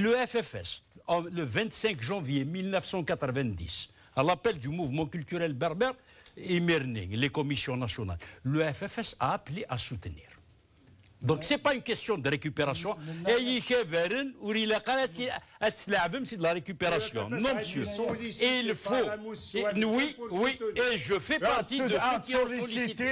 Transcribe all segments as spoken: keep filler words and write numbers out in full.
Le F F S, en- le vingt-cinq janvier mille neuf cent quatre-vingt-dix, à l'appel du mouvement culturel berbère, imir-nni, les commissions nationales, le F F S a appelé à soutenir. Donc, c'est pas une question de récupération. Ay ikabaren, ur ilaq ara ad t-, ad tleɛbem, c'est de la récupération. Non, monsieur. Il faut. Oui, oui, et je fais partie de ceux qui ont sollicité.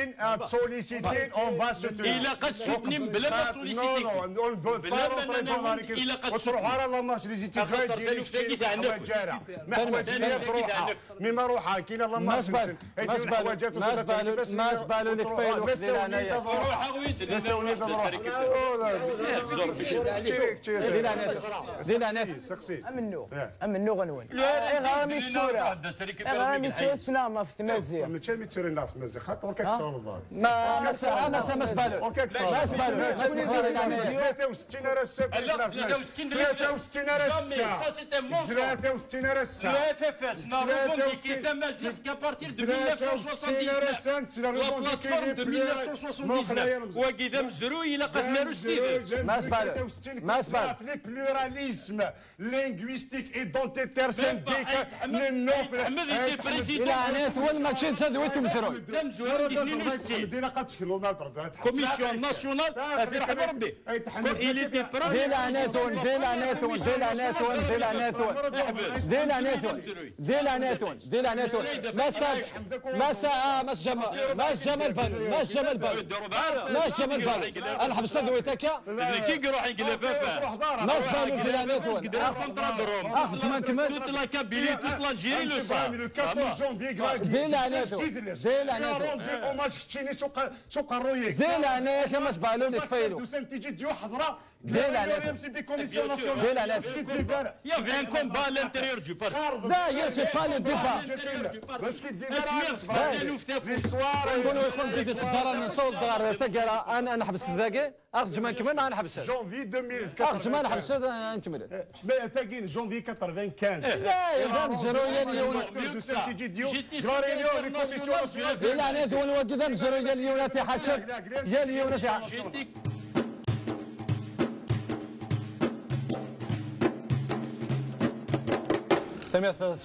Il a قد soutenu بلا ما solliciter. Non, non, on ne veut pas rentrer dans la récupération. Il a قد soutenu. وتروح على la marche les étudiants يديروا يشتروا حوايج. ما حوايج اللي تروحها. Mais ma روحها كاين la marche. ما سبالو، ما سبالو، ما سبالو لك فايلوخ ديال انايا. روحها ويدري. ديال انايا. ديال انايا. ديال انايا. امنو. امنو غنون. اغامي تسورا. اغامي تسورا سنا ما في تمازيغ. ماشي ميتورين لا في تمازيغ. خاطر كاك صار الظاهر. ما ما سا ما سا ما سبالو. ما سبالو. ثلاثة وستين راه الساكن. لا، ثلاثة وستين راه الساعة. ثلاثة وستين راه الساعة. Le F F S n'a revendiqué تمازيغ qu'à partir de mille neuf cent soixante-dix-neuf. La plateforme de mille neuf cent soixante-dix-neuf. Wagi d amezruy, ilaq ad naru s tidet. ما سبالو. ما سبالو. Le pluralisme linguistique et identitaire syndical. Même pas Aït Ahmed était président. إلا أنا تول ما كنت تدوي تمزروي. D amezruy n tlelli n ussin. Commission nationale, ad irḥem Rebbi. Il était premier. Di leɛnaya-twen, di leɛnaya-twen, di leɛnaya-twen, di leɛnaya-twen. Di leɛnaya-twen, di leɛnaya-twen, di leɛnaya-twen. Massa, massa, ah, Mass Ǧamal, Mass Ǧamal Balou, Mass Ǧamal Balou. Mass Ǧamal Balou. Ad nḥebs tadwilt akka. D nekk i iruḥen deg L F F. Mass Balou, di leɛnaya-twen. Ax ǧǧem ad nkemmel. Toute la Kabylie, toute l'Algérie le sait. Di leɛnaya-twen, di leɛnaya-twen. Di leɛnaya-k a Mass Balou, nekk faylu. Di leɛnaya-k. Il y avait un combat à l'intérieur du parti. لا، يا سي با لو ديبا. L'histoire. نقولوا يكون في التجارة من صوت غير تقرا. أنا نحبس ذاكي. أخ جمان كمان نحبس. Janvier deux mille quatre-vingt-quinze. أخ جمان نحبس، نكمل. Mais تاكين janvier quatre-vingt-quinze. لا، يا مزروية اليوم. J'étais secrétaire national du F F. إلا أنا دون وقت مزروية اليوم تحسب. يا اليوم تحسب. ثمانية